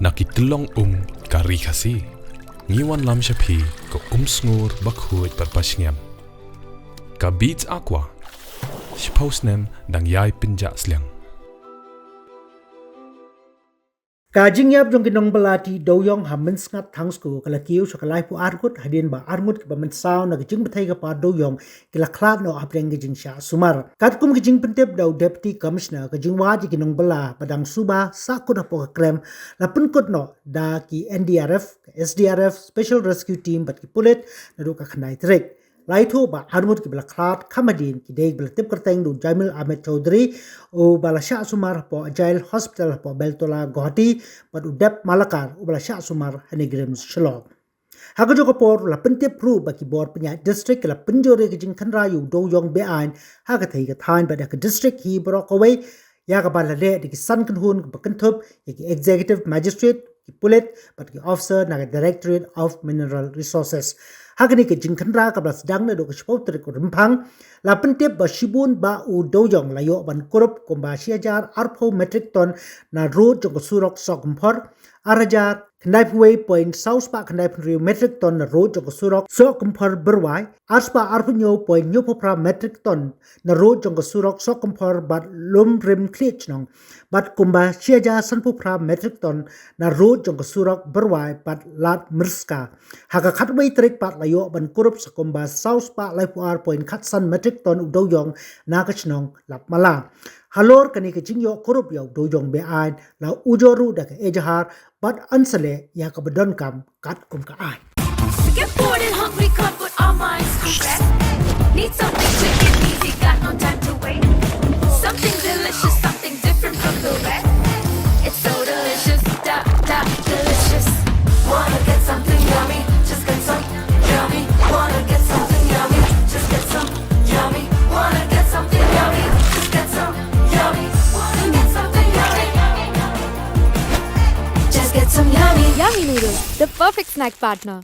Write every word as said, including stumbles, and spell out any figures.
Na ki tyllong um ka ri Khasi, ngi wanlam sha phi ka um sngur bakhuid bad bashngiam. Ka Beats Aqua, shiphew snem dang ïai pynjah sliang. Ka jingïap jong ki nongbylla ti Dewïong ha Mynsngat Thangsku ka la kiew sha ka laiphew ar ngut hadien ba ar ngut kiba mynsaw na ka jingbthei ka par Dewïong ki la khlad noh hapdeng ka jingshah sumar. Katkum ka jingpyntip da u Deputy Commissioner, ka jingwad ïa ki nongbylla ba dang suba sahkut hapoh ka krem la pynkut noh da ki N D R F, ka S D R F, Special Rescue Team bad ki pulit naduh ka khyndai tarik. La ïathuh ba ar ngut kiba la khlad kham hadien ki dei kiba la tip kyrteng da u Jamil Ahmed Chaudhary, uba la shah sumar hapoh Agile Hospital hapoh Beltola, Guwahati, bad u Deb Malakar, uba la shah sumar ha NEIGRIHMS, Shillong. Ha kajuh ka por la pyntip ruh ba ki bor pynïaid district ki la pynjur ïa ka jingkhynra ïa u Dewïong be-aiñ ha kathie ka thaiñ, bad ïa ka district hi baroh kawei, ïa kaba la leh da ki san kynhun kiba kynthup ïa ki Executive Magistrate, ki pulit bad ki officer na ka Directorate of Mineral Resources. Ha kane ka jingkhynra kaba la sdang naduh ka shiphew tarik u Rymphang, la pyntip ba shibun ba u Dewïong la ïoh ban kurup kumba shi hajar arphew metric ton na rud jong ka surok Sohkymphor, ar hajar khyndaiphew wei point saw spah khyndaiphew hynriew metric ton na rud jong ka surok Sohkymphor Byrwai, ar spah arphew hynñiew point hynñiewphew phra metric ton na rud jong ka surok Sohkymphor bad Lumrim Khliehchnong, bad kumba shi hajar sanphew phra metric ton na rud jong ka surok Byrwai bad Lad Myrska. Ha ka khatwei tarik pat la ïoh ban kurup sa kumba saw spah laiphew ar point khatsan metric ton u Dewïong na ka shnong Lapmala. Halor kane ka jingïoh kurup ïa u Dewïong be-aiñ, la ujor ruh da ka ejahar bad yn sa leh ïa kaba donkam katkum ka aiñ. Sick and bored and hungry, can't put our minds to rest. Need something quick and easy, got no time to wait. Something delicious, something different from the rest. It's so delicious, da da delicious. Wanna get something yummy? Just get some yummy. Wanna get something yummy? Just get some yummy. Wanna get something yummy? Just get some yummy. Wanna get something yummy? Just get some yummy. Yummy noodles, the perfect snack partner.